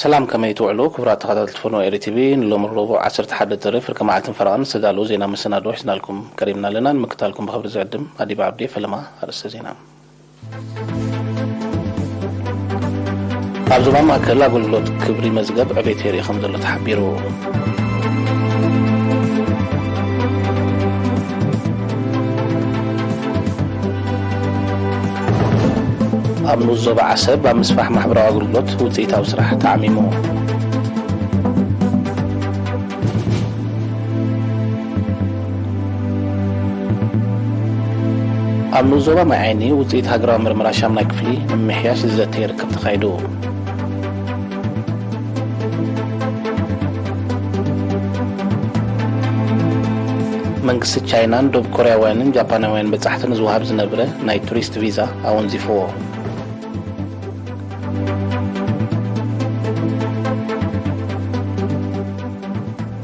ሰላም፣ ከመይ ትውዕሉ ክቡራት ተኸታተልቲ ፎኖ ኤሪ ቲቪ? ንሎሚ ረቡዕ ዓሰርተ ሓደ ጥሪ ፍርቂ መዓልትን ፈረቓን ዝተዳለዉ ዜና መሰናድኦ ሒዝናልኩም ቀሪብና ኣለና። ንምክታልኩም ብኽብሪ ዝዕድም ኣዲብ ዓብዲ። ፈለማ ኣርእስተ ዜና። ኣብ ዞባ ማእከል ኣገልግሎት ክብሪ መዝገብ ዕቤት የርኢ ከም ዘሎ ተሓቢሩ። ኣብ ንኡስ ዞባ ዓሰብ ኣብ ምስፋሕ ማሕበራዊ ኣገልግሎት ውጽኢታዊ ስራሕ ተዓሚሙ። ኣብ ንኡስ ዞባ ማይ ዓይኒ ውጽኢት ሃገራዊ ምርመራ ሻምናይ ክፍሊ ምምሕያሽ ዝዘተየ ርክብ ተኻይዱ። መንግስቲ ቻይናን ደቡብ ኮርያውያንን ጃፓናውያን በጻሕትን ዝወሃብ ዝነበረ ናይ ቱሪስት ቪዛ ኣወንዚፍዎ።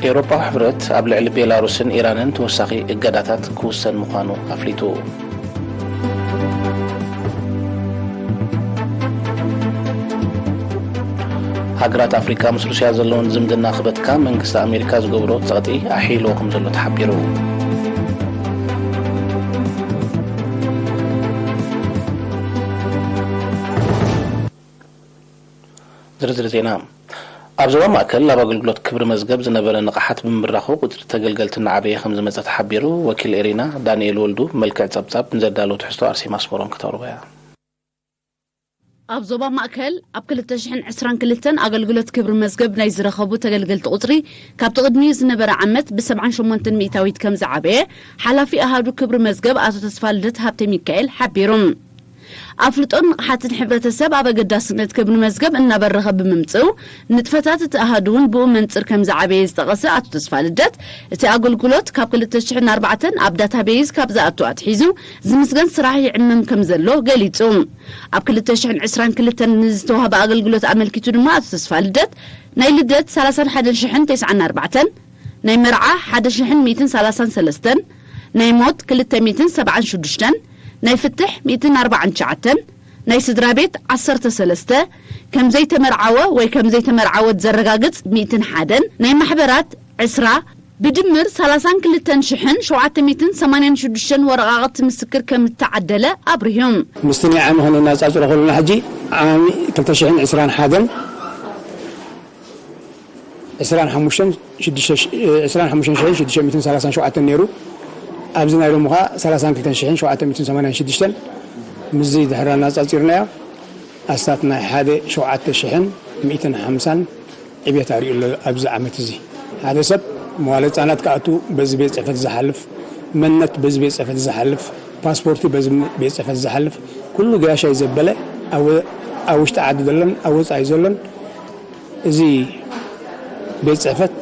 ኤውሮጳዊ ሕብረት ኣብ ልዕሊ ቤላሩስን ኢራንን ተወሳኺ እገዳታት ክውሰን ምዃኑ ኣፍሊጡ። ሃገራት ኣፍሪቃ ምስ ሩስያ ዘለውን ዝምድና ክበትካ መንግስቲ ኣሜሪካ ዝገብሮ ጸቕጢ ኣሕይልዎ ከም ዘሎ ተሓቢሩ። ዝርዝር ዜና። ኣብ ዞባ ማእከል ኣብ ኣገልግሎት ክብሪ መዝገብ ዝነበረ ንቕሓት ብምብራኹ ቁጽሪ ተገልገልቲ እናዓበየ ከም ዝመጸ ተሓቢሩ። ወኪል ኤሪና ዳንኤል ወልዱ ብመልክዕ ጸብጻብ ንዘዳለዎ ትሕዝቶ ኣርሴማ ኣስመሮም ከተቕርቦ እያ። ኣብ ዞባ ማእከል ኣብ ክልተ ሽሕን ዕስራን ክልተን ኣገልግሎት ክብሪ መዝገብ ናይ ዝረኸቡ ተገልገልቲ ቁጽሪ ካብቲ ቅድሚኡ ዝነበረ ዓመት ብሰብዓን ሸሞንተን ሚእታዊት ከም ዝዓበየ ሓላፊ ኣሃዱ ክብሪ መዝገብ ኣቶ ተስፋ ልደት ሃብተ ሚካኤል ሓቢሩ። ኣፍልጦን ንቕሓትን ሕብረተሰብ ኣብ ኣገዳስነት ክብሪ መዝገብ እናበረኸ ብምምጽኡ፣ ንጥፈታት እቲ ኣሃዱ እውን ብኡ መንጽር ከም ዝዓበየ ዝጠቐሰ ኣቶ ተስፋ ልደት፣ እቲ ኣገልግሎት ካብ ክልተ ሽሕን ኣርባዕተን ኣብ ዳታቤዝ ካብ ዝኣቱ ኣትሒዙ ዝምስገን ስራሕ ይዕምም ከም ዘሎ ገሊጹ። ኣብ ክልተ ሽሕን ዕስራን ክልተን ንዝተዋህበ ኣገልግሎት ኣመልኪቱ ድማ ኣቶ ተስፋ ልደት፣ ናይ ልደት ሰላሳን ሓደን ሽሕን ተስዓን ኣርባዕተን፣ ናይ መርዓ ሓደ ሽሕን ሚእትን ሰላሳን ሰለስተን፣ ናይ ሞት ክልተ ሚእትን ሰብዓን ሽዱሽተን፣ ናይ ፍትሕ ሚእትን ኣርባዓን ትሽዓተን፣ ናይ ስድራ ቤት ዓሰርተ ሰለስተ፣ ከም ዘይተመርዓወ ወይ ከም ዘይተመርዓወት ዘረጋግጽ ሚእትን ሓደን፣ ናይ ማሕበራት ዕስራ፣ ብድምር ሰላሳን ክልተን ሽሕን ሸውዓተ ሚእትን ሰማንያን ሽዱሽተን ወረቓቕቲ ምስክር ከም እተዓደለ ኣብሪሁ። ምስቲ ናይ ዓሚ ከነነጻጽሮ ከለና፣ ሕጂ ዓሚ ክልተ ሽሕን ዕስራን ሓደን ዕስራን ሓሙሽተን ሽዱሽተ ሽ-፣ ዕስራን ሓሙሽተን ሽሕን ሽዱሽተ ሚእትን ሰላሳን ሸውዓተን ነይሩ። ኣብዚ ናይ ሎሚ ኸኣ ሰላሳን ክልተን ሽሕን ሸውዓተ ሚእትን ሰማንያን ሽዱሽተን፣ ምስዚ ድሕሪ ኣነጻጺርናዮ፣ ኣስታት ናይ ሓደ ሸውዓተ ሽሕን ሚእትን ሓምሳን ዕቤት ኣርእዩ ኣሎ ኣብዚ ዓመት እዚ። ሓደ ሰብ መዋለ ህጻናት ክኣቱ በዚ ቤት ጽሕፈት ዝሓልፍ፣ መንነት በዚ ቤት ጽሕፈት ዝሓልፍ፣ ፓስፖርቲ በዚ ቤት ጽሕፈት ዝሓልፍ፣ ኩሉ ገያሻይ ዘበለ ኣብ፣ ኣብ ውሽጢ ዓዲ ዘሎን ኣብ ወጻኢ ዘሎን፣ እዚ ቤት ጽሕፈት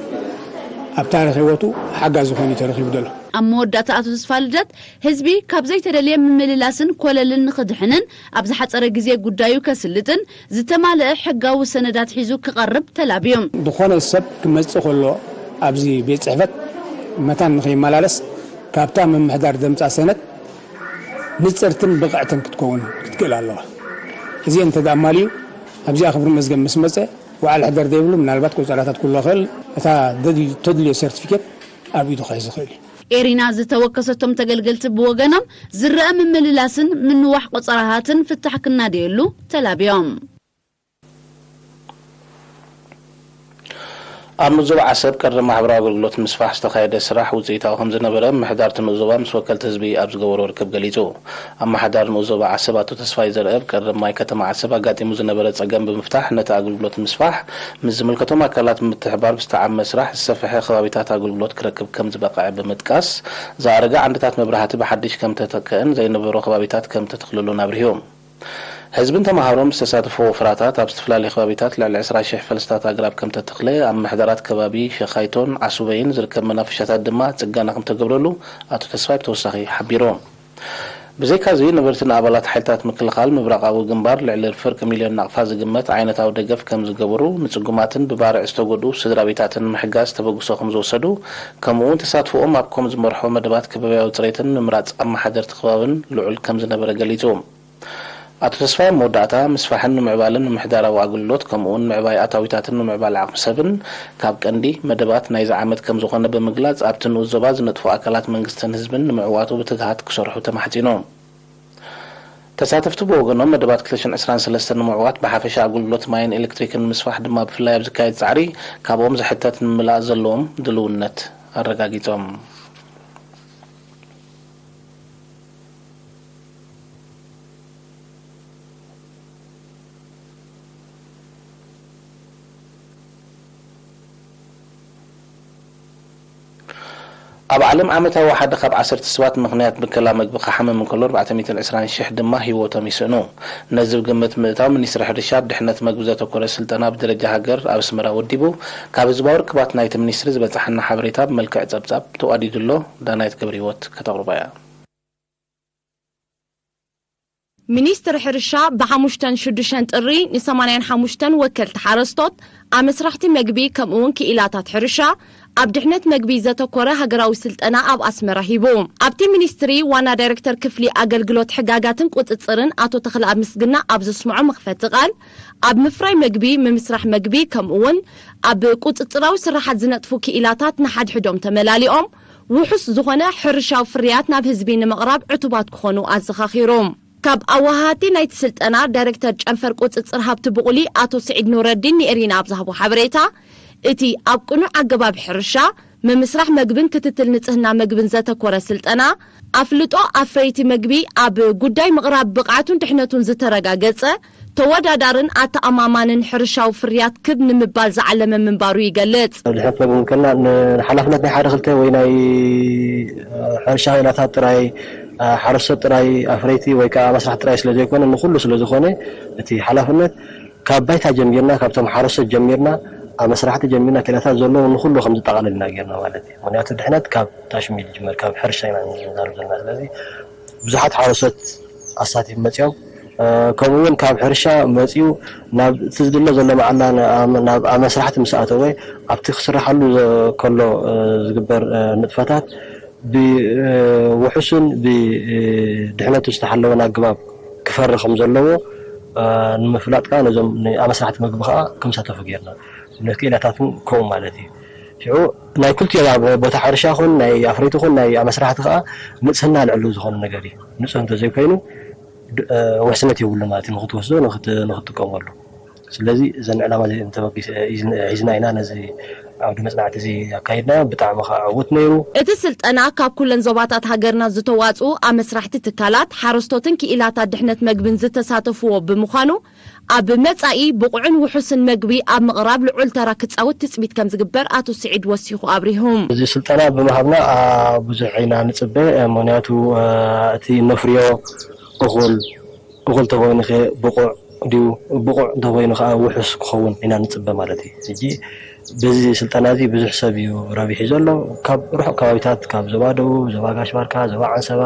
ኣብ ታሪኽ ህይወቱ ሓጋዚ ኮይኑ ተረኺቡ ዘሎ። ኣብ መወዳእታ ኣቶ ተስፋ ልደት፣ ህዝቢ ካብ ዘይተደልየ ምምልላስን ኮለልን ንኽድሕንን ኣብ ዝሓጸረ ግዜ ጉዳዩ ከስልጥን ዝተማልአ ሕጋዊ ሰነዳት ሒዙ ክቐርብ ተላብዮም። ዝኾነ ሰብ ክመጽእ ከሎ ኣብዚ ቤት ጽሕፈት መታን ንኸይመላለስ ካብታ ምምሕዳር ዘምጻ ሰነድ ንጽርትን ብቕዕትን ክትከውን ክትክእል ኣለዋ። እዚ እንተ ደኣ ኣማልዩ ኣብዚኣ ክብሪ መዝገብ ምስ መጸ፣ ወዓል ሕደር ዘይብሉ፣ ምናልባት ቆጸራታት ክህልዎ ይኽእል። እታ ደድል-፣ ተድልዮ ሰርቲፊኬት ኣብ ኢዱ ክሕዝ ይኽእል እዩ። ኤሪና ዝተወከሰቶም ተገልገልቲ ብወገኖም፣ ዝረኣ ምምልላስን ምንዋሕ ቆጸራታትን ፍታሕ ክናደየሉ ተላብዮም። ኣብ ንኡስ ዞባ ዓሰብ ቀረብ ማሕበራዊ ኣገልግሎት ንምስፋሕ ዝተኻየደ ስራሕ ውጽኢታዊ ከም ዝነበረ ምምሕዳር እቲ ንኡስ ዞባ ምስ ወከልቲ ህዝቢ ኣብ ዝገበሮ ርክብ ገሊጹ። ኣመሓዳሪ ንኡስ ዞባ ዓሰብ ኣቶ ተስፋይ ዘርአ፣ ኣብ ቀረብ ማይ ከተማ ዓሰብ ኣጋጢሙ ዝነበረ ጸገም ብምፍታሕ፣ ነቲ ኣገልግሎት ንምስፋሕ ምስ ዝምልከቶም ኣካላት ብምትሕብባር ብዝተዓመ ስራሕ ዝሰፍሐ ከባቢታት ኣገልግሎት ክረክብ ከም ዝበቕዐ ብምጥቃስ፣ ዝኣረገ ዓንድታት መብራህቲ ብሓድሽ ከም ተተክአን ዘይነበሩ ከባቢታት ከም ተተኽልሉን ኣብሪሁ። ህዝብን ተምሃሮን ብዝተሳተፎ ወፈራታት ኣብ ዝተፈላለዩ ከባቢታት ልዕሊ ዕስራ ሽሕ ፈልስታት ኣግራብ ከም ተተኽለ፣ ኣብ ምሕደራት ከባቢ ሸኻይቶን ዓሱበይን ዝርከብ መናፈሻታት ድማ ጽገና ከም ተገብረሉ ኣቶ ተስፋይ ብተወሳኺ ሓቢሩ። ብዘይካዚ፣ ነበርትን ኣባላት ሓይልታት ምክልኻል ምብራቓዊ ግንባር ልዕሊ ፍርቂ ሚልዮን ናቕፋ ዝግመት ዓይነታዊ ደገፍ ከም ዝገበሩ፣ ንጽጉማትን ብባርዕ ዝተጎድኡ ስድራ ቤታትን ምሕጋዝ ተበግሶ ከም ዝወሰዱ፣ ከምኡ እውን ተሳትፎኦም ኣብ ኮም ዝመርሖ መደባት ከባብያዊ ጽሬትን ምምራጽ ኣመሓደርቲ ከባብን ልዑል ከም ዝነበረ ገሊጹ። ኣቶ ተስፋይ ኣብ መወዳእታ፣ ምስፋሕን ንምዕባልን ምምሕዳራዊ ኣገልግሎት ከምኡውን ምዕባይ ኣታዊታትን ምምዕባል ዓቕሚ ሰብን ካብ ቀንዲ መደባት ናይዚ ዓመት ከም ዝኾነ ብምግላጽ፣ ኣብቲ ንኡስ ዞባ ዝነጥፉ ኣካላት መንግስትን ህዝብን ንምዕዋቱ ብትግሃት ክሰርሑ ተማሕጺኑ። ተሳተፍቲ ብወገኖም፣ መደባት ክልተ ሽሕን ዕስራን ሰለስተን ንምዕዋት ብሓፈሻ ኣገልግሎት ማይን ኤሌክትሪክን ንምስፋሕ ድማ ብፍላይ ኣብ ዝካየድ ጻዕሪ ካብኦም ዝሕተት ንምምላእ ዘለዎም ድልውነት ኣረጋጊጾም። ኣብ ዓለም ዓመታዊ ሓደ ካብ ዓሰርተ ሰባት ምኽንያት ብከላ መግቢ ክሓምም እንከሎ፣ ኣርባዕተ ሚእትን ዕስራን ሽሕ ድማ ህይወቶም ይስእኑ። ነዚ ብግምት ምእታው፣ ሚኒስትሪ ሕርሻ ኣብ ድሕነት መግቢ ዘተኮረ ስልጠና ብደረጃ ሃገር ኣብ ኣስመራ ወዲቡ፣ ካብ ህዝባዊ ርክባት ናይቲ ሚኒስትሪ ዝበጽሓና ሓበሬታ ብመልክዕ ጸብጻብ ተዋዲዱ ኣሎ። ዳናይት ገብረህይወት ከተቕርቦ እያ። ሚኒስትሪ ሕርሻ ብሓሙሽተን ሽዱሽተን ጥሪ ንሰማንያን ሓሙሽተን ወከልቲ ሓረስቶት፣ ኣመስራሕቲ መግቢ ከምኡውን ክኢላታት ሕርሻ ኣብ ድሕነት መግቢ ዘተኮረ ሃገራዊ ስልጠና ኣብ ኣስመራ ሂቡ። ኣብቲ ሚኒስትሪ ዋና ዳይሬክተር ክፍሊ ኣገልግሎት ሕጋጋትን ቁጽጽርን ኣቶ ተኽለኣብ ምስግና ኣብ ዘስምዖ መኽፈቲ ቃል፣ ኣብ ምፍራይ መግቢ፣ ምምስራሕ መግቢ ከምኡውን ኣብ ቁጽጽራዊ ስራሓት ዝነጥፉ ክኢላታት ንሓድሕዶም ተመላሊኦም ውሑስ ዝኾነ ሕርሻዊ ፍርያት ናብ ህዝቢ ንምቕራብ ዕቱባት ክኾኑ ኣዘኻኺሩ። ካብ ኣወሃሃድቲ ናይቲ ስልጠና ዳይሬክተር ጨንፈር ቁጽጽር ሃብቲ ብቑሊ ኣቶ ስዒድ ኑረዲን ንኤሪና ኣብ ዝሃቦ ሓበሬታ፣ እቲ ኣብ ቅኑዕ ኣገባብ ሕርሻ፣ ምምስራሕ መግብን ክትትል ንጽህና መግብን ዘተኮረ ስልጠና፣ ኣፍልጦ ኣፍረይቲ መግቢ ኣብ ጉዳይ ምቕራብ ብቕዓቱን ድሕነቱን ዝተረጋገጸ፣ ተወዳዳርን ኣተኣማማንን ሕርሻዊ ፍርያት ክብ ንምባል ዝዓለመ ምንባሩ ይገልጽ። ድሕነት መግቢ እንከልና ንሓላፍነት ናይ ሓደ ክልተ ወይ ናይ ሕርሻ ክኢላታት ጥራይ፣ ሓረስቶት ጥራይ ኣፍረይቲ ወይ ከዓ መስራሕ ጥራይ ስለ ዘይኮነ ንኩሉ ስለ ዝኾነ እቲ ሓላፍነት ካብ ባይታ ጀሚርና፣ ካብቶም ሓረስቶት ጀሚርና፣ ኣብ መስራሕቲ ጀሚርና፣ ክኢላታት ዘለዉ ንኩሉ ከም ዝጠቓለል ኢና ጌርና ማለት እዩ። ምክንያቱ ድሕነት ካብ ታች ሚል ይጅመር፣ ካብ ሕርሻ ኢና ንዛረብ ዘለና። ስለዚ ብዙሓት ሓረስቶት ኣሳቲፍ መፂኦም፣ እ፣ ከምኡ እውን ካብ ሕርሻ መፂኡ ናብ እቲ ዝድለ ዘሎ መዓላ ን-፣ ኣብ፣ ናብ ኣብ መስራሕቲ ምስ ኣተወ ኣብቲ ክስራሓሉ ዘ-፣ ከሎ፣ እ፣ ዝግበር፣ እ፣ ንጥፈታት ብውሑስን ብድሕነቱ ዝተሓለወን ኣገባብ ክፈሪ ከም ዘለዎ፣ እ፣ ንምፍላጥ ከኣ ነዞም ንኣመስራሕቲ መግቢ ከኣ ክምሳተፉ ጌርና። ንክኢላታት እውን ከምኡ ማለት እዩ። ሽዑ ናይ ክልቲኦም ኣብ ቦታ ሕርሻ ኹን ናይ ኣፍረይቲ ኹን ናይ ኣመስራሕቲ ከኣ ንጽህና ልዕሉ ዝኾነ ነገር እዩ። ንጹህ እንተዘይኮይኑ ድ-፣ እ፣ ውሕስነት የብሉ ማለት እዩ። ንኽትወስዶ ንኽት-፣ ንኽትጥቀመሉ። ስለዚ እዘን ዕላማ እዚአን ተበጊስ-፣ ሒዝን-፣ ሒዝና ኢና ነዚ ዓውዲ መጽናዕቲ እዚ ኣካይድናዮ። ብጣዕሚ ከኣ ዕዉት ነይሩ። እቲ ስልጠና ካብ ኩለን ዞባታት ሃገርና ዝተዋጽኡ ኣመስራሕቲ ትካላት፣ ሓረስቶትን ክኢላታት ድሕነት መግብን ዝተሳተፍዎ ብምዃኑ፣ ኣብ መጻኢ ብቑዕን ውሑስን መግቢ ኣብ ምቕራብ ልዑል ተራ ክጻወት ትጽቢት ከም ዝግበር ኣቶ ስዒድ ወሲኹ ኣብሪሁ። እዚ ስልጠና ብምሃብና፣ ኣ፣ ብዙሕ ኢና ንጽበ። ምኽንያቱ፣ እ፣ እቲ ነፍርዮ እኹል እኹል እንተኾይኑ ከ ብቑዕ ድዩ? ብቑዕ እንተኾይኑ ከኣ ውሑስ ክኸውን ኢና ንጽበ ማለት እዩ። ሕጂ በዚ ስልጠና እዚ ብዙሕ ሰብ እዩ ረቢሑ ዘሎ። ካብ ርሑቕ ከባቢታት፣ ካብ ዞባ ደቡብ፣ ዞባ ጋሽ ባርካ፣ ዞባ ዓንሰባ፣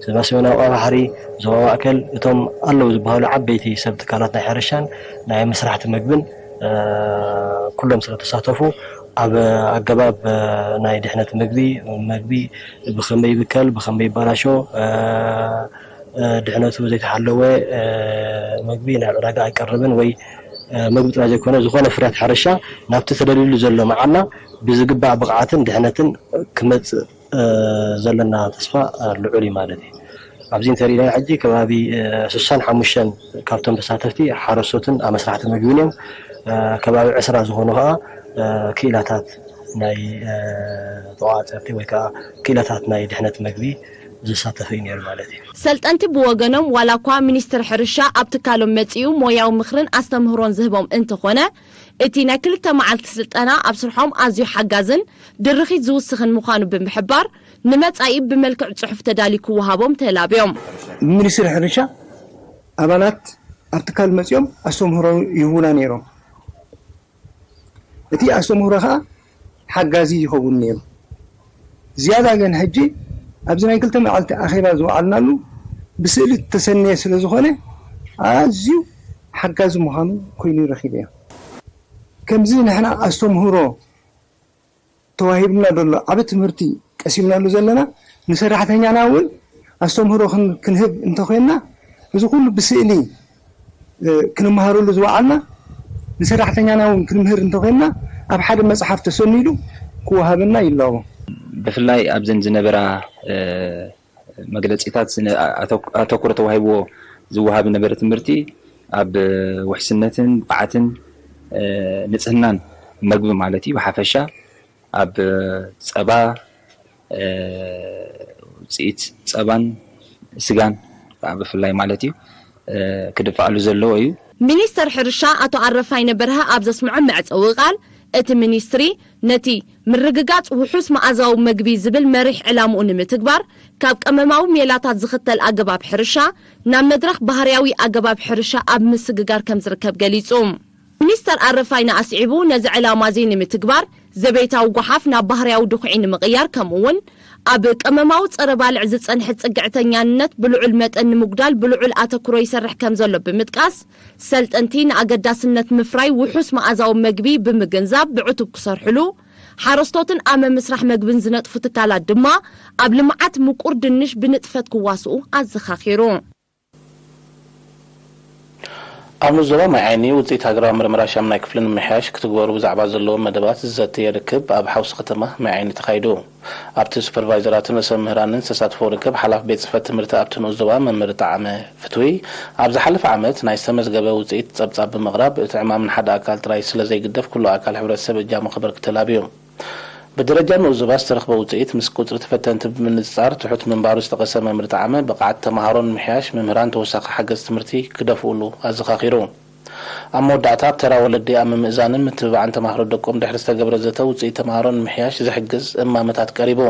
ዞባ ሰሜናዊ ቀይሕ ባሕሪ፣ ዞባ ማእከል፣ እቶም ኣለዉ ዝበሃሉ ዓበይቲ ሰብ ትካላት ናይ ሕርሻን ናይ መስራሕቲ መግብን፣ እ፣ ኩሎም ስለ ተሳተፉ፣ ኣብ ኣገባብ፣ እ፣ ናይ ድሕነት መግቢ፣ መግቢ ብኸመይ ይብከል፣ ብኸመይ ይበላሾ፣ እ፣ እ፣ ድሕነቱ ዘይተሓለወ፣ እ፣ መግቢ ናብ ዕዳጋ ኣይቀርብን ወይ፣ እ፣ መግቢ ጥራይ ዘይኮነ፣ ዝኾነ ፍርያት ሕርሻ ናብቲ ተደልድሉ ዘሎ መዓላ ብዝግባእ ብቕዓትን ድሕነትን ክመጽእ፣ እ፣ ዘለና ተስፋ፣ እ፣ ልዑል እዩ ማለት እዩ። ኣብዚ እንተሪእናዮ ሕጂ ከባቢ፣ እ፣ ስሳን ሓሙሽተን ካብቶም ተሳተፍቲ ሓረስቶትን ኣመስራሕቲ መግብን እዮም። እ፣ ከባቢ ዕስራ ዝኾኑ ከኣ፣ እ፣ ክኢላታት ናይ፣ እ፣ ተቖጻጸርቲ ወይ ከኣ ክኢላታት ናይ ድሕነት መግቢ ዝሳተፈ እዩ ነይሩ ማለት እዩ። ሰልጠንቲ ብወገኖም፣ ዋላ እኳ ሚኒስትሪ ሕርሻ ኣብ ትካሎም መጺኡ ሞያዊ ምኽርን ኣስተምህሮን ዝህቦም እንተኾነ፣ እቲ ናይ ክልተ መዓልቲ ስልጠና ኣብ ስርሖም ኣዝዩ ሓጋዝን ድርኺት ዝውስኽን ምዃኑ ብምሕባር፣ ንመጻኢ ብመልክዕ ጽሑፍ ተዳልዩ ክወሃቦም ተላብዮም። ሚኒስትሪ ሕርሻ ኣባላት ኣብ ትካል መጺኦም ኣስተምህሮ ይህቡና ነይሮም። እቲ ኣስተምህሮ ኸኣ ሓጋዚ ይኸውን ነይሩ። ዝያዳ ግን ሕጂ ኣብዚ ናይ ክልተ መዓልቲ ኣኼባ ዝወዓልናሉ ብስእሊ እተሰነየ ስለ ዝኾነ፣ ኣዝዩ ሓጋዚ ምዃኑ ኮይኑ ረኺበዮ። ከምዚ ንሕና ኣስተምህሮ ተዋሂብና ዘሎ ዓቢ ትምህርቲ ቀሲምናሉ ዘለና፣ ንሰራሕተኛና እውን ኣስተምህሮ ክን-፣ ክንህብ እንተኾይንና፣ እዚ ኩሉ ብስእሊ ክንመሃረሉ ዝወዓልና፣ ንሰራሕተኛና እውን ክንምህር እንተኾይንና፣ ኣብ ሓደ መፅሓፍ ተሰኒዱ ክወሃበና ይላቦ። ብፍላይ ኣብዘን ዝነበራ መግለፂታት ኣተኩሮ ተዋሂብዎ ዝወሃብ ነበረ ትምህርቲ ኣብ ውሕስነትን ብቕዓትን ንፅህናን መግቢ ማለት እዩ ብሓፈሻ ኣብ ፀባ፣ ውፅኢት ፀባን ስጋን ከዓ ብፍላይ ማለት እዩ ክድፋኣሉ ዘለዎ እዩ። ሚኒስተር ሕርሻ ኣቶ ኣረፋይነ በርሀ ኣብ ዘስምዖ መዕጸዊ ቃል፣ እቲ ሚኒስትሪ ነቲ ምርግጋጽ ውሑስ መኣዛዊ መግቢ ዝብል መሪሕ ዕላምኡ ንምትግባር፣ ካብ ቀመማዊ ሜላታት ዝኽተል ኣገባብ ሕርሻ ናብ መድረኽ ባህርያዊ ኣገባብ ሕርሻ ኣብ ምስግጋር ከምዝርከብ ገሊጹ። ሚኒስተር ኣረፋይነ ኣስዒቡ፣ ነዚ ዕላማ እዚ ንምትግባር፣ ዘቤታዊ ጓሓፍ ናብ ባህርያዊ ድኹዒ ንምቕያር፣ ከምኡ'ውን ኣብ ቀመማዊ ጸረ ባልዕ ዝጸንሐ ጽግዕተኛነት ብልዑል መጠን ንምጉዳል ብልዑል ኣተኩሮ ይሰርሕ ከምዘሎ ብምጥቃስ፣ ሰልጠንቲ ንኣገዳስነት ምፍራይ ውሑስ መኣዛዊ መግቢ ብምግንዛብ ብዕቱብ ክሰርሕሉ፣ ሓረስቶትን ኣብ ምምስራሕ መግብን ዝነጥፉ ትካላት ድማ ኣብ ልምዓት ምቁር ድንሽ ብንጥፈት ክዋስኡ ኣዘኻኺሩ። ኣብ ንዞባ ማይ ዓይኒ ውፅኢት ሃገራዊ ምርመራ ሻምናይ ክፍሊ ንምምሕያሽ ክትግበሩ ብዛዕባ ዘለዎም መደባት ዝዘተየ ርክብ ኣብ ሓውሲ ከተማ ማይ ዓይኒ ተኻይዱ። ኣብቲ ሱፐርቫይዘራትን ርእሰ መምህራንን ዝተሳተፈው ርክብ ሓላፊ ቤት ፅሕፈት ትምህርቲ ኣብቲ ንኡስ ዞባ መምህር ጠዓመ ፍትዊ ኣብ ዝሓለፈ ዓመት ናይ ዝተመዝገበ ውፅኢት ፀብፃብ ብምቕራብ እቲ ዕማም ንሓደ ኣካል ጥራይ ስለዘይግደፍ ኩሉ ኣካል ሕብረተሰብ እጃሙ ከበርክት ተላብዩ። ብደረጃ ንኡስ ዞባ ዝተረኽበ ውፅኢት ምስ ቁፅሪ ተፈተንቲ ብምንፅፃር ትሑት ምንባሩ ዝጠቐሰ መምህር ጠዓመ ብቕዓት ተምሃሮ ንምሕያሽ መምህራን ተወሳኺ ሓገዝ ትምህርቲ ክደፍኡሉ ኣዘኻኺሩ። ኣብ መወዳእታ ኣብ ተራ ወለዲ ኣብ ምምእዛንን ምትብባዕን ተምሃሮ ደቆም ድሕሪ ዝተገብረ ዘተ ውፅኢት ተምሃሮ ንምሕያሽ ዝሕግዝ እማመታት ቀሪቡ።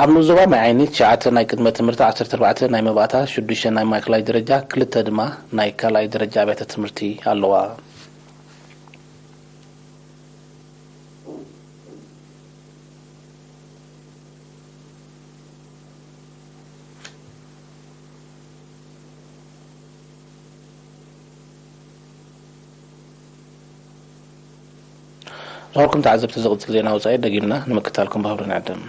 ኣብ ንኡስ ዞባ ማይ ዓይኒ ትሽዓተ ናይ ቅድመ ትምህርቲ፣ ዓሰርተ ኣርባዕተ ናይ መባእታ፣ ሽዱሽተ ናይ ማእከላይ ደረጃ፣ ክልተ ድማ ናይ ካልኣይ ደረጃ ኣብያተ ትምህርቲ ኣለዋ። ዝኸበርኩም ተዓዘብቲ፣ ዝቕጽል ዜና ወጻኢ ደጊምና ንምክታልኩም ብኽብሪ ንዕድም።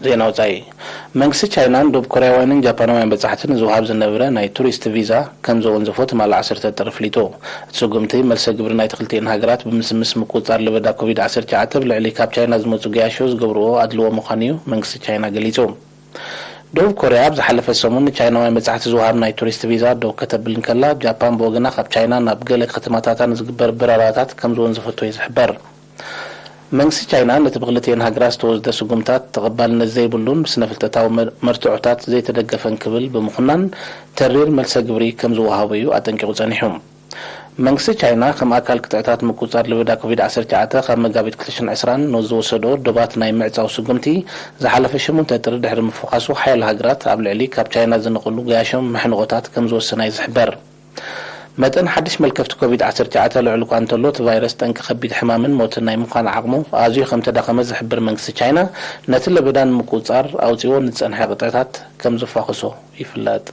ዜና ወጻኢ። መንግስቲ ቻይና ንደቡብ ኮርያውያንን ጃፓናውያን በጻሕቲ ንዝወሃብ ዝነበረ ናይ ቱሪስት ቪዛ ከም ዘወንዘፎ ትማሊ ዓሰርተ ጥሪ ኣፍሊጡ። እቲ ስጉምቲ መልሰ ግብሪ ናይቲ ክልቲኤን ሃገራት ብምስምስ ምቁጽጻር ለበዳ ኮቪድ ዓሰርተ ትሽዓተ ኣብ ልዕሊ ካብ ቻይና ዝመጹ ገያሾ ዝገብርዎ ኣድልዎ ምዃኑ'ዩ መንግስቲ ቻይና ገሊጹ። ደቡብ ኮርያ ኣብ ዝሓለፈ ሰሙን ንቻይናውያን በጻሕቲ ዝወሃብ ናይ ቱሪስት ቪዛ ደው ከተብል እንከላ፣ ጃፓን ብወገና ካብ ቻይና ናብ ገለ ከተማታታ ንዝግበር በረራታት ከም ዝወንዘፈቶ እዩ ዝሕበር። መንግስቲ ቻይና ነቲ ብክልቲኤን ሃገራት ዝተወስደ ስጉምታት ተቐባልነት ዘይብሉን ብስነ-ፍልጠታዊ መርትዖታት ዘይተደገፈን ክብል ብምኹናን፣ ተሪር መልሰ ግብሪ ከም ዝወሃቦ እዩ ኣጠንቂቑ ጸኒሑ። መንግስቲ ቻይና ከም ኣካል ቅጥዕታት ምቁጽጻር ለበዳ ኮቪድ ዓሰርተ ትሽዓተ ካብ መጋቢት ክልተ ሽሕን ዕስራን ንዝወሰዶ ዶባት ናይ ምዕጻው ስጉምቲ፣ ዝሓለፈ ሸሞንተ ጥሪ ድሕሪ ምፍዃሱ ሓያሎ ሃገራት ኣብ ልዕሊ ካብ ቻይና ዝንቕሉ ገያሾ መሕንቖታት ከም ዝወሰና እዩ ዝሕበር። መጠን ሓድሽ መልከፍቲ ኮቪድ ዓሰርተ ትሽዓተ ልዑል እኳ እንተሎ፣ እቲ ቫይረስ ጠንቂ ከቢድ ሕማምን ሞትን ናይ ምዃን ዓቕሙ ኣዝዩ ከም ተዳኸመ ዝሕብር መንግስቲ ቻይና፣ ነቲ ለበዳ ንምቁጽጻር ኣውጺዎ ንዝጸንሐ ቅጥዕታት ከም ዝፋኹሶ ይፍለጥ።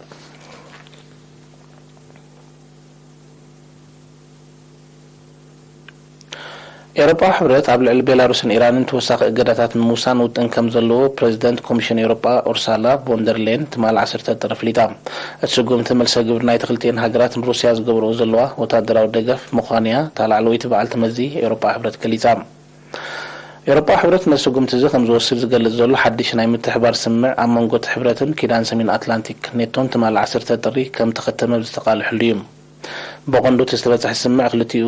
ኤውሮጳዊ ሕብረት ኣብ ልዕሊ ቤላሩስን ኢራንን ተወሳኺ እገዳታት ንምውሳን ውጥን ከም ዘለዎ ፕረዚደንት ኮሚሽን ኤውሮጳ ኡርሳላ ቮን ደር ሌን ትማሊ ዓሰርተ ጥሪ ኣፍሊጣ። እቲ ስጉምቲ መልሰ ግብሪ ናይቲ ክልቲኤን ሃገራት ንሩስያ ዝገብርኦ ዘለዋ ወታደራዊ ደገፍ ምዃኑ'ያ እታ ላዕለወይቲ በዓልቲ መዚ ኤውሮጳዊ ሕብረት ገሊጻ። ኤውሮጳዊ ሕብረት ነዚ ስጉምቲ እዚ ከም ዝወስድ ዝገልጽ ዘሎ ሓድሽ ናይ ምትሕብባር ስምምዕ ኣብ መንጎ እቲ ሕብረትን ኪዳን ሰሜን ኣትላንቲክ ኔቶን ትማሊ ዓሰርተ ጥሪ ከም ተኸተመ ብዝተቃልሐሉ እዩ። ብቐንዱ እቲ ዝተበጽሐ ስምምዕ ክልቲኡ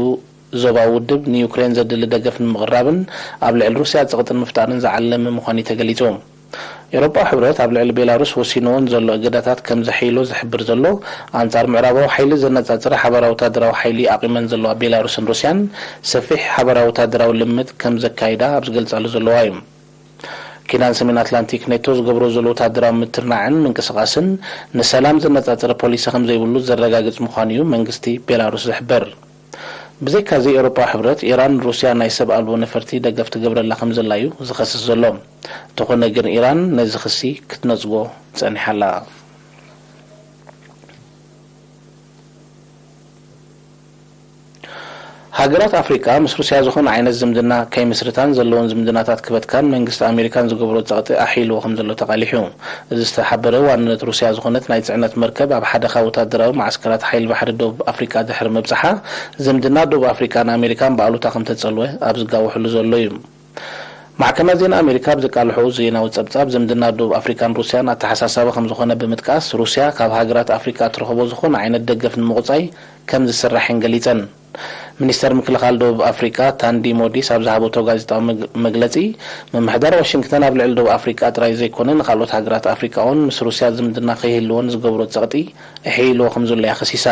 ዞባዊ ውድብ ንዩክሬን ዘድሊ ደገፍ ንምቕራብን ኣብ ልዕሊ ሩስያ ጸቕጢ ንምፍጣርን ዝዓለመ ምዃኑ እዩ ተገሊጹ። ኤውሮጳዊ ሕብረት ኣብ ልዕሊ ቤላሩስ ወሲንወን ዘሎ እገዳታት ከም ዘሐይሎ ዝሕብር ዘሎ፣ ኣንጻር ምዕራባዊ ሓይሊ ዘነጻጸረ ሓባራዊ ወታደራዊ ሓይሊ ኣቒመን ዘለዋ ቤላሩስን ሩስያን ሰፊሕ ሓባራዊ ወታደራዊ ልምምድ ከም ዘካይዳ ኣብ ዝገልጻሉ ዘለዋ እዩ። ኪዳን ሰሜን ኣትላንቲክ ኔቶ ዝገብሮ ዘሎ ወታደራዊ ምትርናዕን ምንቅስቓስን ንሰላም ዘነጻጸረ ፖሊሲ ከም ዘይብሉ ዘረጋግጽ ምዃኑ እዩ መንግስቲ ቤላሩስ ዝሕበር። ብዘይካዚ ኤውሮጳዊ ሕብረት ኢራን ንሩስያ ናይ ሰብ ኣልቦ ነፈርቲ ደገፍ ትገብረላ ከም ዘላ እዩ ዝኸስስ ዘሎ። እንተኾነ ግን ኢራን ነዚ ክሲ ክትነጽጎ ጸኒሓ ኣላ። ሃገራት ኣፍሪቃ ምስ ሩስያ ዝኾነ ዓይነት ዝምድና ከይምስርታን ዘለዎን ዝምድናታት ክበትካን መንግስቲ ኣሜሪካን ዝገብሮ ጸቕጢ ኣሕይልዎ ከም ዘሎ ተቓሊሑ። እዚ ዝተሓበረ ዋንነት ሩስያ ዝኾነት ናይ ጽዕነት መርከብ ኣብ ሓደ ካብ ወታደራዊ መዓስከራት ሓይሊ ባሕሪ ደቡብ ኣፍሪቃ ድሕሪ ምብጽሓ ዝምድና ደቡብ ኣፍሪቃን ኣሜሪካን ብኣሉታ ከም ተጸልወ ኣብ ዝጋወሐሉ ዘሎ እዩ። ማዕከናት ዜና ኣሜሪካ ኣብ ዘቃልሖ ዜናዊ ጸብጻብ ዝምድና ደቡብ ኣፍሪቃን ሩስያን ኣተሓሳሳቢ ከም ዝኾነ ብምጥቃስ ሩስያ ካብ ሃገራት ኣፍሪቃ እትረኽቦ ዝኾነ ዓይነት ደገፍ ንምቑጻይ ከም ዝስራሕን ገሊጸን። ሚኒስተር ምክልኻል ደቡብ ኣፍሪቃ ታንዲ ሞዲስ ኣብ ዝሃበቶ ጋዜጣዊ መግ- መግለጺ፣ ምምሕዳር ዋሽንግተን ኣብ ልዕሊ ደቡብ ኣፍሪቃ ጥራይ ዘይኮነ ንኻልኦት ሃገራት ኣፍሪቃ እውን ምስ ሩስያ ዝምድና ከይህልወን ዝገብሮ ጸቕጢ እሕይልዎ ከም ዘሎ እያ ከሲሳ።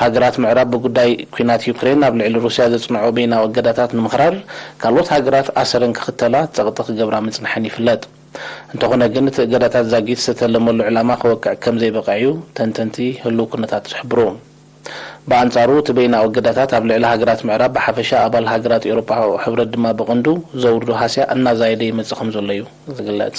ሃገራት ምዕራብ ብጉዳይ ኲናት ዩክሬን ኣብ ልዕሊ ሩስያ ዘጽንዖ በይናዊ እገዳታት ንምኽራር ካልኦት ሃገራት ኣሰረን ክኽተላ ጸቕጢ ክገብራ ምጽንሐን ይፍለጥ። እንተኾነ ግን እቲ እገዳታት ዛጊት ዝተተለመሉ ዕላማ ክወቅዕ ከም ዘይበቕዕ እዩ ተንተንቲ ህሉው ኩነታት ዝሕብሩ። ብኣንጻሩ እቲ በይናዊ እገዳታት ኣብ ልዕሊ ሃገራት ምዕራብ ብሓፈሻ ኣባል ሃገራት ኤውሮጳ ሕብረት ድማ ብቐንዱ ዘውርዶ ሃስያ እናዛየደ ይመጽእ ከም ዘሎ እዩ ዝግለጽ።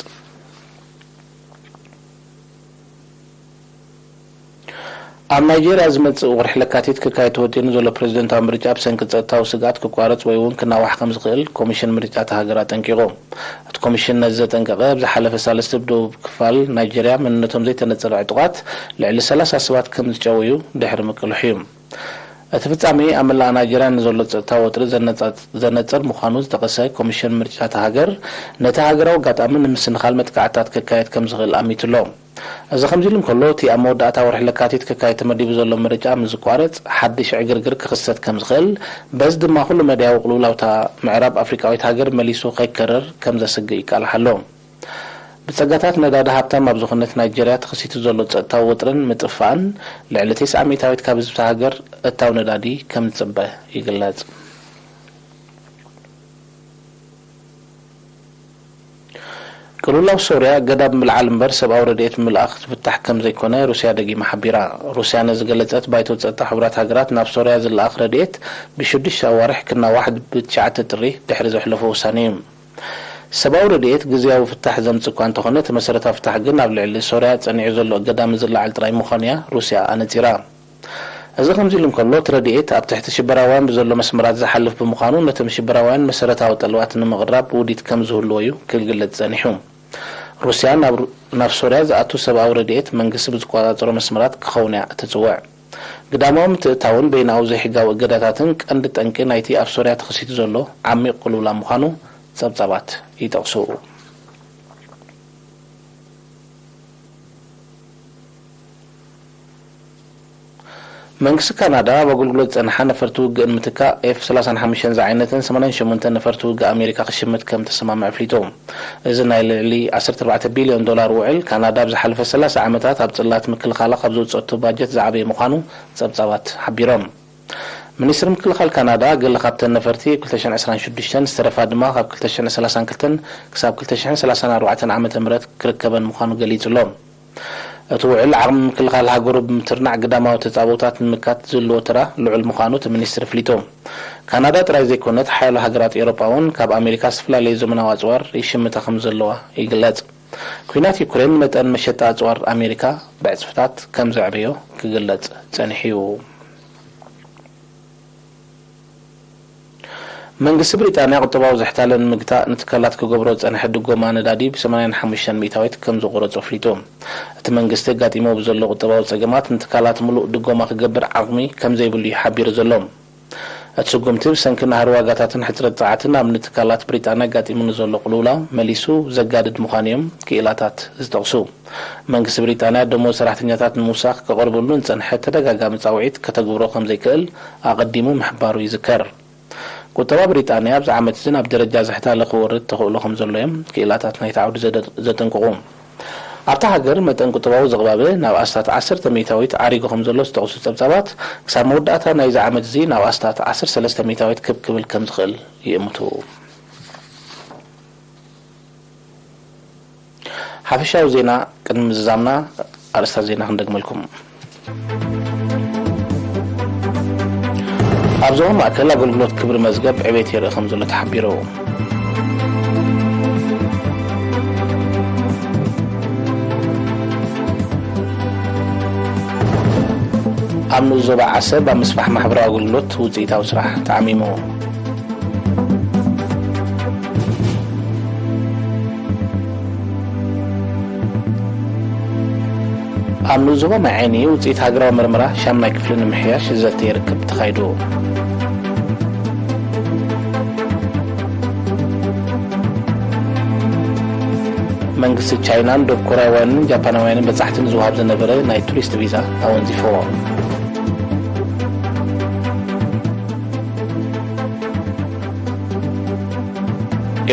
ኣብ ናይጄርያ ዝመጽእ ወርሒ ለካቲት ክካየድ ተወጢኑ ዘሎ ፕሬዝደንታዊ ምርጫ ብሰንኪ ጸጥታዊ ስግኣት ክቋረጽ ወይ እውን ክናዋሕ ከም ዝኽእል ኮሚሽን ምርጫ እታ ሃገር ኣጠንቂቑ። እቲ ኮሚሽን ነዚ ዘጠንቀቐ ኣብ ዝሓለፈ ሳልስቲ ብደቡብ ክፋል ናይጄርያ መንነቶም ዘይተነጸረ ዕጡቓት ልዕሊ ሰላሳ ሰባት ከም ዝጨወዩ ድሕሪ ምቅልሑ እዩ። እቲ ፍጻሜ ኣብ መላእ ናይጄርያ ንዘሎ ጸጥታ ወጥሪ ዘነጻጽ- ዘነጽር ምዃኑ ዝጠቐሰ ኮሚሽን ምርጫ እታ ሃገር ነቲ ሃገራዊ ኣጋጣሚ ንምስንኻል መጥቃዕትታት ክካየድ ከም ዝኽእል ኣሚቱ ኣሎ። እዚ ከምዚ ኢሉ እንከሎ፣ እቲ ኣብ መወዳእታ ወርሒ ለካቲት ክካየድ ተመዲቡ ዘሎ ምርጫ ምስ ዝቋረጽ፣ ሓድሽ ዕግርግር ክኽሰት ከም ዝኽእል፣ በዚ ድማ ኩሉ መዳያዊ ቅልውላውታ ምዕራብ ኣፍሪቃዊት ሃገር መሊሱ ከይከረር ከም ዘስግእ ይቃልሕ ኣሎ። ብጸጋታት ነዳዲ ሃብታም ኣብ ዝኾነት ናይጀርያ ተኸሲቱ ዘሎ ጸጥታዊ ወጥርን ምጥፍፋእን፣ ልዕሊ ተስዓ ሚእታዊት ካብ ህዝቢ እታ ሃገር እታው ነዳዲ ከም ዝጽበ ይግለጽ። ቅልውላው ሶርያ ገዳ ብምልዓል እምበር ሰብኣዊ ረድኤት ብምልኣኽ ዝፍታሕ ከም ዘይኮነ ሩስያ ደጊማ ሓቢራ። ሩስያ ነዚ ገለጸት ባይቶ ጸጥታ ሕቡራት ሃገራት ናብ ሶርያ ዝለኣኽ ረድኤት ብሽዱሽተ ኣዋርሕ ክናዋሕ ብትሽዓተ ጥሪ ድሕሪ ዘሕለፎ ውሳኔ እዩ። ሰብኣዊ ረድኤት ግዝያዊ ፍታሕ ዘምጽእ እኳ እንተኾነ፣ እቲ መሰረታዊ ፍታሕ ግን ኣብ ልዕሊ ሶርያ ጸኒዑ ዘሎ እገዳ ምስ ዝለዓል ጥራይ ምዃኑ እያ ሩስያ ኣነጺራ። እዚ ከምዚ ኢሉ እንከሎ፣ እቲ ረድኤት ኣብ ትሕቲ ሽበራውያን ብዘሎ መስመራት ዝሓልፍ ብምዃኑ፣ ነቶም ሽበራውያን መሰረታዊ ጠለባት ንምቕራብ ውዲት ከም ዝህልዎ እዩ ክግለጽ ጸኒሑ። ሩስያ ናብ ሩ- ናብ ሶርያ ዝኣቱ ሰብኣዊ ረድኤት መንግስቲ ብዝቆጻጸሮ መስመራት ክኸውን እያ እትጽውዕ። ግዳማዊ ምትእታውን በይናዊ ዘይሕጋዊ እገዳታትን ቀንዲ ጠንቂ ናይቲ ኣብ ሶርያ ተኸሲቱ ዘሎ ዓሚቕ ቅልውላው ምዃኑ ጸብጻባት ይጠቕሱ። መንግስቲ ካናዳ ኣብ ኣገልግሎት ዝጸንሓ ነፈርቲ ውግእ ንምትካእ ኤፍ ሰላሳን ሓሙሽተን ዝዓይነተን ሰማንያን ሸሞንተን ነፈርቲ ውግእ ኣሜሪካ ክሽምት ከም ተሰማምዐ ኣፍሊጡ። እዚ ናይ ልዕሊ ዓሰርተ ኣርባዕተ ቢልዮን ዶላር ውዕል፣ ካናዳ ኣብ ዝሓለፈ ሰላሳ ዓመታት ኣብ ጽላት ምክልኻላ ካብ ዘውጸቶ ባጀት ዝዓበየ ምዃኑ ጸብጻባት ሓቢሮም። ሚኒስትሪ ምክልኻል ካናዳ፣ ገለ ካብተን ነፈርቲ ኣብ ክልተ ሽሕን ዕስራን ሽዱሽተን፣ ዝተረፋ ድማ ካብ ክልተ ሽሕን ሰላሳን ክልተን ክሳብ ክልተ ሽሕን ሰላሳን ኣርባዕተን ዓመተ ምህረት ክርከበን ምዃኑ ገሊጹ ኣሎ። እቲ ውዕል ዓቕሚ ምክልኻል ሃገሩ ብምትርናዕ ግዳማዊ ተጻብኦታት ንምምካት ዝህልዎ ተራ ልዑል ምዃኑ እቲ ሚኒስትሪ ኣፍሊጡ። ካናዳ ጥራይ ዘይኮነት፣ ሓያሎ ሃገራት ኤውሮጳ እውን ካብ ኣሜሪካ ዝተፈላለዩ ዘመናዊ ኣጽዋር ይሽምታ ከም ዘለዋ ይግለጽ። ኲናት ዩክሬን መጠን መሸጣ ኣጽዋር ኣሜሪካ ብዕጽፍታት ከም ዘዕበዮ ክግለጽ ጸኒሑ እዩ። መንግስቲ ብሪጣንያ ቁጠባዊ ዝሕታለ ንምግታእ ንትካላት ክገብሮ ዝጸንሐ ድጎማ ነዳዲ ብ ሰማንያን ሓሙሽተን ሚእታዊት ከም ዝቆረጾ ኣፍሊጡ። እቲ መንግስቲ ኣጋጢሞ ብዘሎ ቁጠባዊ ጸገማት ንትካላት ምሉእ ድጎማ ክገብር ዓቕሚ ከም ዘይብሉ እዩ ሓቢሩ ዘሎ። እቲ ስጉምቲ ብሰንኪ ናህሪ ዋጋታትን ሕጽረት ጸዓትን ኣብ ንትካላት ብሪጣንያ ኣጋጢሙ ንዘሎ ቅልውላው መሊሱ ዘጋድድ ምዃኑ እዮም ክኢላታት ዝጠቕሱ። መንግስቲ ብሪጣንያ ደሞዝ ሰራሕተኛታት ንምውሳኽ ክቐርበሉ ንጸንሐ ተደጋጋሚ ጻውዒት ከተግብሮ ከም ዘይክእል ኣቐዲሙ ምሕባሩ ይዝከር። ቁጠባ ብሪጣንያ ኣብዚ ዓመት እዚ ናብ ደረጃ ዝሕታለ ክወርድ ተኽእሎ ከም ዘሎ እዮም ክኢላታት ናይቲ ዓውዲ ዘደ- ዘጠንቅቑ። ኣብታ ሃገር መጠን ቁጠባዊ ዝቕባበ ናብ ኣስታት ዓሰርተ ሚእታዊት ዓሪጉ ከም ዘሎ ዝጠቕሱ ጸብጻባት፣ ክሳብ መወዳእታ ናይዚ ዓመት እዚ ናብ ኣስታት ዓሰርተ ሰለስተ ሚእታዊት ክብ ክብል ከም ዝኽእል ይእምቱ። ሓፈሻዊ ዜና ቅድሚ ምዝዛምና ኣርእስታት ዜና ክንደግመልኩም። ኣብ ዞባ ማእከል ኣገልግሎት ክብሪ መዝገብ ዕቤት የርኢ ከም ዘሎ ተሓቢሩ። ኣብ ንኡስ ዞባ ዓሰብ ኣብ ምስፋሕ ማሕበራዊ ኣገልግሎት ውፅኢታዊ ስራሕ ተዓሚሙ። ኣብ ንኡስ ዞባ ማይ ዓይኒ ውፅኢት ሃገራዊ መርመራ ሻምናይ ክፍሊ ንምሕያሽ ዘተ ርክብ ተኻይዱ። መንግስቲ ቻይናን ደቡብ ኮርያውያንን ጃፓናውያንን በጻሕቲ ንዝወሃብ ዝነበረ ናይ ቱሪስት ቪዛ ኣወንዚፍዎ።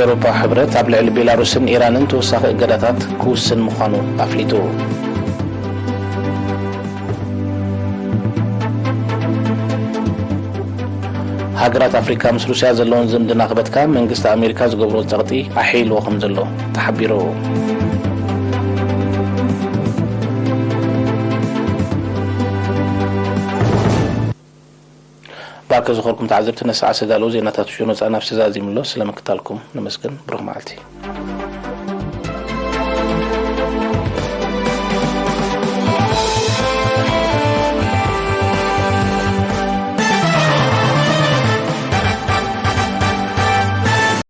ኤውሮፓዊ ሕብረት ኣብ ልዕሊ ቤላሩስን ኢራንን ተወሳኺ እገዳታት ክውስን ምዃኑ ኣፍሊጡ። ሃገራት ኣፍሪካ ምስ ሩስያ ዘለውን ዝምድና ክበትካ መንግስቲ ኣሜሪካ ዝገብሮ ጸቕጢ ኣሕይልዎ ከም ዘሎ ተሓቢሩ። ብኣከ ዝኾርኩም ተዓዘብቲ ነሰዓ ዝተዳለዉ ዜናታት ሽኖ ጻናፍ ስዛዚምሎ ስለምክታልኩም ነመስግን። ብሩኽ መዓልቲ።